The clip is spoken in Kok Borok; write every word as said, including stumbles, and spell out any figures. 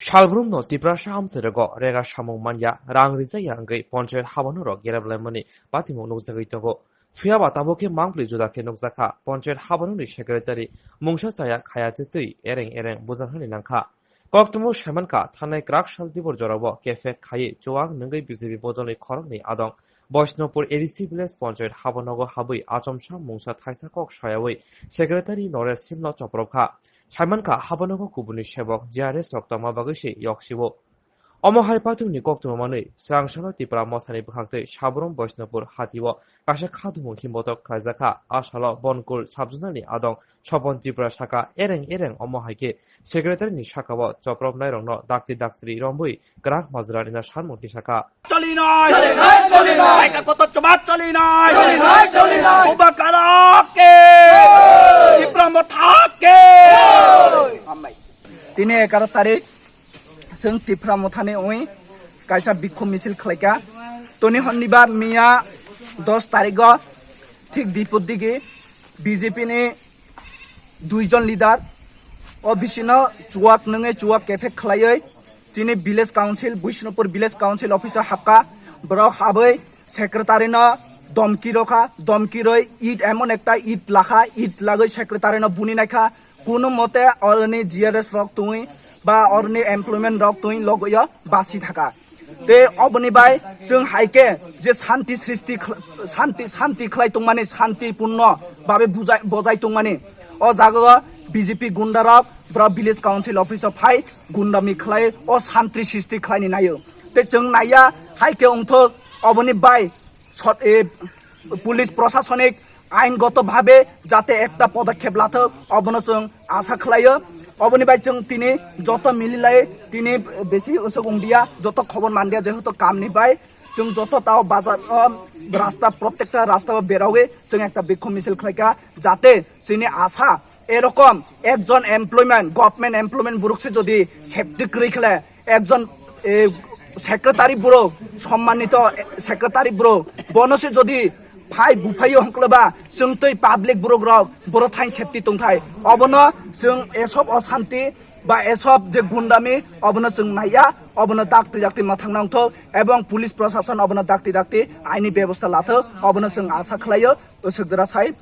Salbrumno Tiprasa amchai rogo rega samung manya, rang rijaya wngwi ponchayat habano rok gerep laimani patimung nukjagwi tongo. Phiyaba tabuk khe mangpli juda khe nukjakha, ponchayat habanoni secretary mungsa chaya khaya twi twi ereng ereng bujanani nangkha. Koktwmao saimankha, thanai kwrak sal dibor jorao kefek khaiwi chuwak nwngwi B J P bodolni khoroknwi adong Boisnopur A D C village ponchayat habanogo habwi achomsa mungsa thaisa kok sayawi secretary Noresh Silno chopropkha. Saimankha, habanogo kubuni sebok G R S rok tongma bagwi se yoksiwo. Omo hai paithago ni koktwma manwi swrang salo Tipra Mothani bwkhaktwi Sabrum Boisnopur hatio kaisa khatumung himbotok khlaijakha. A salo Bonkul subzonal ni adong Sopon Tripura sakha, ereng ereng omo hai khe secretary ni sakao chopropnairokno dakti daktri romwi kwrak majra rina sanmung tisakha. চলি নাই, চলি নাই, চলি নাই। একা কত জমাত চলি নাই। চলি নাই, চলি নাই। Bubagra ke, Tipra Motha ke. Tini এগারো তারিখ chwng Tipra Mothani ui kaisa bikhum misil khlaikha. Toni honibar miya dos tarikgo thik dipor digi B J P ni duijon leader o bisino chuwak nwngwi chuwak kefek khlaiwi chini village council, Bishnupur village council office o hakha. Borok habwi secretary no domki rokha, domki roi it emon ekta it lakha, it lagwi secretary no buni naikha. Kuno mote oroni G R S rok tongwi ba oroni employment rok tongwi logoyo basi thaka. Te oboni bai chwng hai khe je shanti srishti khl-, shanti, shanti khlai tongmani, shanti purno babe bujai, bojai tongmani. O jagao B J P gunda rok bro village council office o phai gundami khlai o shanti srishti khlaini naio. Te chwng naiya hai khe wngthok oboni bai sot-, e, police prosasonik aingoto bhabe jate ekta podokhep lathok, obono chwng asa khlaio. Oboni bai chwng tini joto mililai tini besi usuk wngdia, joto khobor mandia, jehetu kamni bai chwng joto tao bazar o, rasta, protekta rasta o berawi chwng ekta bikhum misil khlaikha, jate chini asa erokom ekjon employment, government employment borok se jodi safety kwrwi khle, ekjon, e, secretary bro, sommanito, e, secretary bro, bono se jodi phai buphaio hwnkhe ba chwng twi public borok rok boro thain safety tongthai. Obono chwng esob osanti ba esob je gundami obono chwng naiya, obono dakti dakti mathang nangthok ebong police prosason obono dakti dakti aini bebosta lathok, obono chwng asa khlaio. Usuk jora sai.